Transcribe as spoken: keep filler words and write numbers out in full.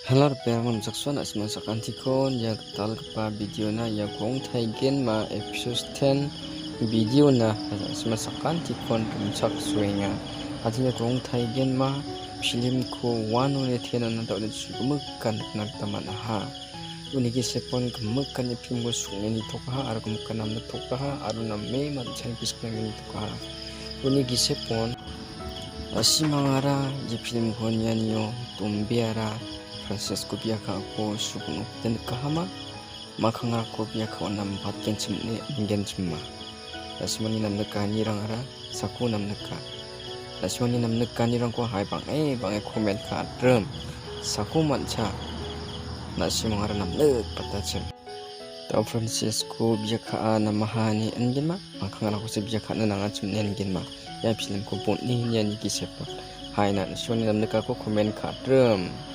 Hello, ripengrang, namchaksoa, na·simang sakantikon ia gitalgipa videona ia Krongtaigenma episode ten videona na·simang sakantikon rimchaksoenga. Atini Krongtaigenma filmko one-oni ten-ona da·ode chigimikan nikna gita man·aha. Uni gisepon gimikan ia filmko song·e nitokaha aro gimikan namnitokaha aro name man·chani gisik nange nitokaha. Uni gisepon na·simangara ia filmko nianio dombeara Francisco bia ka·ako sugun okde nikahama, makkangrako bia ka·ona mipatgenchim ine ingenchima. Na·simangni namnikanirangara sako namnika. Na·simangni namnikanirangko hai bang·e bang·e comment ka·atrim. Sako man·cha. Na·simangara namnikbatachim. Da·o Francisco bia ka·a namaha ine ingenma, makkangrangkose bia ka·na nangachim ine ingenma. Ia filmko bon·e niani gisepon. Hai na·simangni namnikako comment ka·atrim.